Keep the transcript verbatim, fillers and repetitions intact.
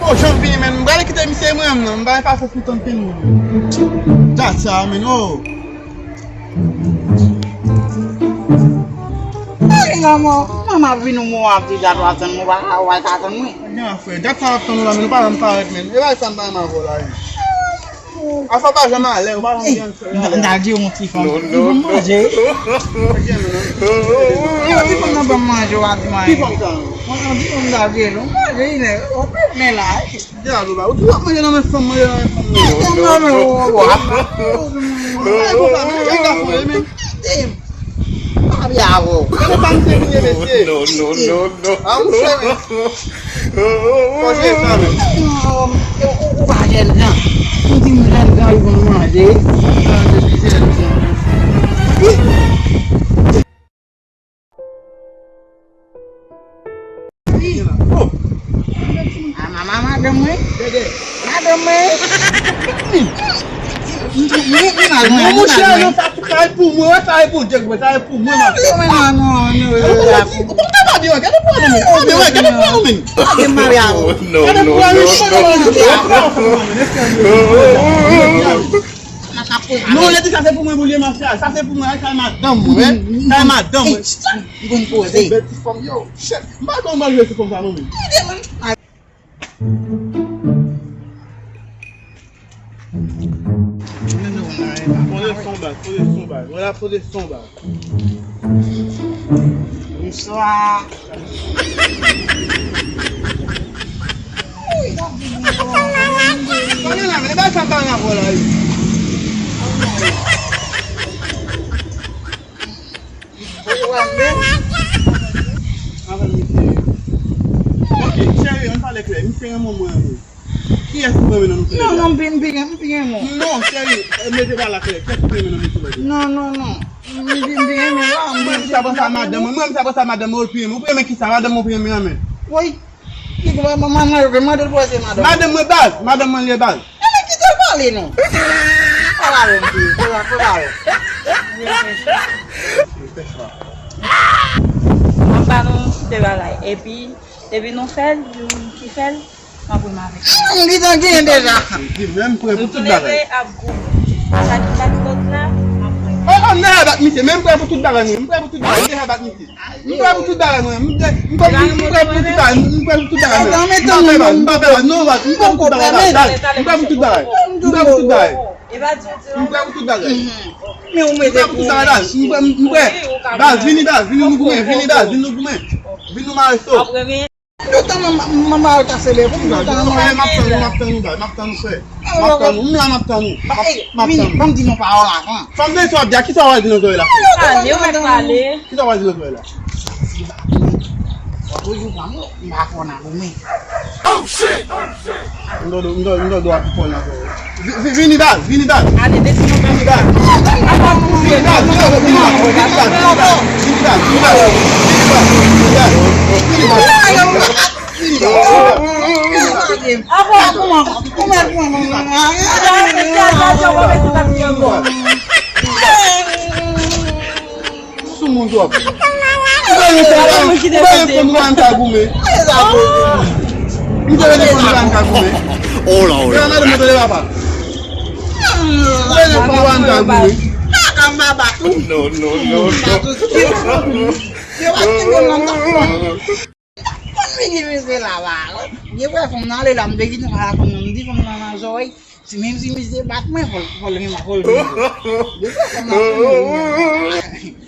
Oh, jan vini, men, m prale kite misye mwen menm non, m pa gen pasyans pou tann pil moun. Dat sa, men, oh. Ay, lanmò, manman ap vin ou mò ap di dat w ap tann mwen, w pa ka tann mwen. Gen afè, dat sa w ap tann ou la, men, ou pa janm parèt, men. E bagay sa m pa renmen avè w la, wi. Afè w pa janm alè, ou pa janm gen. M ta di yon ti fanm. Li ban m manje. Yon ti fanm nan ban m manje, w ap di manje. Ki fanm sa? Yon ti fanm m ta di, nou manje, li ne, ou pèp men la. Di a, ou tou ap manje nan men fanm, manje nan men fanm. Fanm nan men ou, ou ap. Ay, konsa, men, e gason, e, men. Kite m. Pa vle avè w. Gade pa misye vin ye mesye. Non, non, non, non. A, monchè, men. Fò jwe sa, men. Ou, ou, ou pa jèn jan. Ou di m jèn jan, li konn manje. Manje ti jèn jan. Oh. A, ma, ma, madanm mwen. Dede. Madanm mwen. Non, monchè, non, sa, sa e pou mwen, wè, sa e pou Djek, wè, sa e pou mwen, ma. Non, non, non, non, non. Ou pa ta pa byen, wè, gade pou nou, men. Ou pa byen, wè, gade pou nou, men. Gade pou nou, men. Non, lè di sa se pou mwen, pou lye mafya, sa se pou mwen, sa e madanm mwen, wè. Sa e madanm mwen. Li konn poze. Bèl ti fanm, yo. Shit. M pa konn mwen jwe sou fanm sa, non, men. Poze son baz, poze son baz. Wè la, poze son baz. Bonswa. Konnen la, men, e bagay sa pa rapò la, wi. Ou wè m menm? Avan misye. Ok, cheri, ann pale klè. Misye renmen mwen, mwen. Kiyès ou renmen nan nou tou lè? Non, non, m pi, m pi, m pi renmen. Non, cheri, mete bagay la klè. Kiyès ou renmen nan nou tou lè? Non, non, non. M pi, m pi renmen la. Mwen, misye ap pran sa madanm mwen. Mwen, misye ap pran sa madanm mwen, ou pi renmen. Ou pi renmen kisa? Madanm mwen ou pi renmen, renmen. Woy. Li gwo, manman yo, mande l pou se madanm. Madanm mwen baz, madanm mwen li ye baz. Enben, kite l pale non. Pale avè m, pi. Pale, pale avè m. M ap ba nou de bagay. Epi, depi nou fè l, youn ki fè l, m ap reme avèk li. Hmm, li t an genyen deja. Li menm prè pou tout bagay. Nou tou leve ap goumen. Sa ki bat lòt la, m ap reme. Oh, oh, m deja bat misye, men m prè pou tout bagay, mwen. M prè pou tout bagay, m deja bat misye. M prè pou tout bagay, mwen. M prè, m prè pou, m prè pou tout bagay. M prè pou tout bagay, mwen. M pa fè baz, m pa fè baz. Non, baz, m prè pou tout bagay, baz. Baz, m prè pou tout bagay. M prè pou tout bagay. M prè pou tout bagay. Men ou mete pou bagay, baz. M prè, m prè. Baz, vini, baz. Vini nou goumen, vini, baz. Vini nou goumen. Vini nou mare cho. Toutan manman yo ta sele pou m, toutan manman yo. M ap tann ou, m ap tann ou, baz. M ap tann ou, frè. M ap tann ou, m la m ap tann ou. M ap, m ap tann ou. Ban m di yon pawòl avan. Fanm nan sa w ap di a, kisa w al di nan zòrèy la? Pale, ou mèt pale. Kisa w al di nan zòrèy la? W ap toujou pran m, m pa fò nan goumen. Oh shit! M dòdò, m dòdò, m dòdò a pi fò nan zòrèy. Vi-, vi-, vini baz, vini baz. Ale, desann anba. Vini baz. Vini baz, vini baz, vini baz, vini baz, vini baz, vini baz, vini baz, vini baz, vini baz. Sou moun twòp. Ou pa yon fanm, ou pa yon fanm ou pa yon ka goumen. Ou te vle fanm ou pa yon ka goumen. Oh la, oh la. Gade madanm mwen tande papa. Ou pa yon fanm ou pa yon ka goumen. Non, non, non, non. Konn vini misye la, ba. Gen vre fanm nan ale la, m te kite sa la fanm nan, m di fanm nan nan zòrèy. Si menm si misye bat mwen, fò l, fò l gen, fò l gen. Gen vre fanm nan, fanm nan.